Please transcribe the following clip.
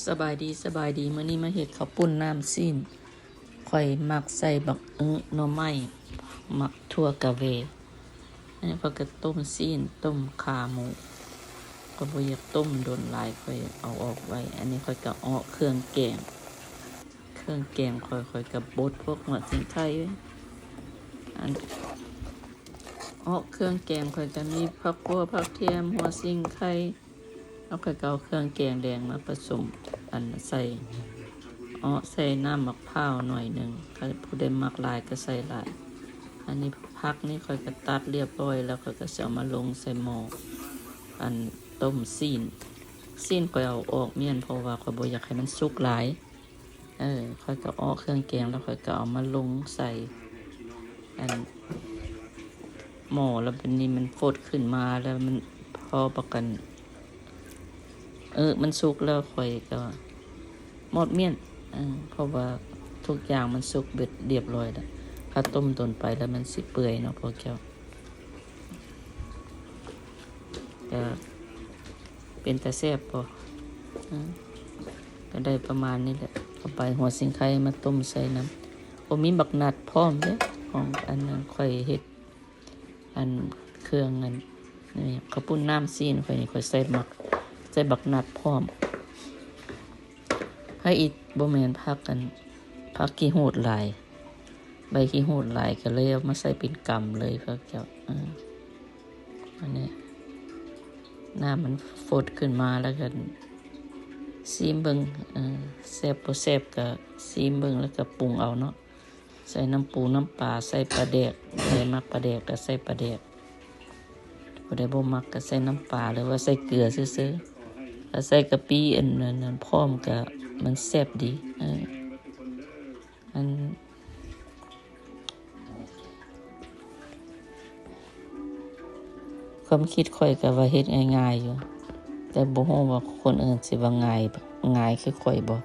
ສະບາຍດີ ສະບາຍດີ. ມື້ນີ້ມາເຮັດເຂົ້າປຸ້ນນ້ຳຊີ້ນ. ຂ້ອຍມັກໃສ່ບັກອຶ ໜໍ່ໄມ້ ໝາກຖົ່ວກາເວ. ອັນນີ້ຂ້ອຍກໍຕົ້ມຊີ້ນ ຕົ້ມຂາໝູ. ຂ້ອຍບໍ່ຢາກຕົ້ມດົນຫຼາຍ ຂ້ອຍເອົາອອກໄວ້. ອັນນີ້ຂ້ອຍກໍເອາະເຄື່ອງແກງ. ເຄື່ອງແກງຂ້ອຍ ຂ້ອຍກໍບົດພວກຫົວສີໄຄ. ອັນ ເອາະເຄື່ອງແກງຂ້ອຍກໍມີຜັກບົ່ວ ຜັກທຽມ ຫົວສີໄຄ. ແລ້ວຂ້ອຍກໍເອົາເຄື່ອງແກງແດງມາປະສົມ ອັນ ໃສ່ ເອາະໃສ່ນ້ຳໝາກພ້າວໜ້ອຍໜຶ່ງ. ຖ້າຜູ້ໃດມັກຫຼາຍກໍໃສ່ຫຼາຍ. ອັນນີ້ຜັກນີ້ຂ້ອຍກໍຕັດລຽບຮ້ອຍແລ້ວ ຂ້ອຍກໍຊິເອົາມາລົງໃສ່ໝໍ້ ອັນ ຕົ້ມຊີ້ນ. ຊີ້ນຂ້ອຍເອົາອອກມ້ຽນ ເພາະວ່າຂ້ອຍບໍ່ຢາກໃຫ້ມັນສຸກຫຼາຍ. ເອີ ຂ້ອຍກໍເອາະເຄື່ອງແກງແລ້ວ ຂ້ອຍກໍເອົາມາລົງໃສ່ ອັນ ໝໍ້. ແລ້ວບັດນີ້ມັນຟົດຂຶ້ນມາ ແລ້ວມັນພໍປະກັນ ເອີ ມັນສຸກແລ້ວ ຂ້ອຍກໍໝົດມ້ຽນ. ເອີ ເພາະວ່າທຸກຢ່າງມັນສຸກເບິດລຽບຮ້ອຍແລ້ວ. ຖ້າຕົ້ມດົນໄປແລ້ວມັນຊິເປື່ອຍເນາະພວກເຈົ້າ. ກໍເປັນຕາແຊບບໍ່? ເອີ ກໍໄດ້ປະມານນີ້ແຫຼະ. ເອົາໃບຫົວສີໄຄມາຕົ້ມໃສ່ນຳ. ໂອ້ ມີບັກນັດພ້ອມເດ້ ຂອງ ອັນນັ້ນ ຂ້ອຍເຮັດ ອັນ ເຄື່ອງ ອັນນີ້ ເຂົ້າປຸ້ນນ້ຳຊີ້ນຂ້ອຍນີ້ ຂ້ອຍໃສ່ໝາກ ໃສ່ບັກນັດພ້ອມ. ໃຫ້ອີກ ບໍ່ແມ່ນ ຜັກ ອັນ ຜັກຂີ້ຫູດຫຼາຍ ໃບຂີ້ຫູດຫຼາຍ ກໍເລີຍເອົາມາໃສ່ເປັນກຳເລີຍພວກເຈົ້າ. ເອີ ອັນນີ້ ນ້ຳມັນຟົດຂຶ້ນມາແລ້ວກໍຊີມເບິ່ງ. ເອີ ແຊບບໍ່ແຊບກໍຊີມເບິ່ງ ແລ້ວກໍປຸງເອົາເນາະ. ໃສ່ນ້ຳປູນ້ຳປາ ໃສ່ປາແດກ ໃຜມັກປາແດກກໍໃສ່ປາແດກ ຜູ້ໃດບໍ່ມັກກໍໃສ່ນ້ຳປາ ຫຼືວ່າໃສ່ເກືອຊື່ໆ. ຖ້າໃສ່ກະປິ ອັນ ອັນນັ້ນພ້ອມກໍມັນແຊບດີ. ເອີ ອັນ ຄວາມຄິດຂ້ອຍກໍວ່າເຮັດງ່າຍໆຢູ່ ແຕ່ບໍ່ຮູ້ວ່າຄົນອື່ນຊິວ່າງ່າຍ ງ່າຍຄືຂ້ອຍບໍ່.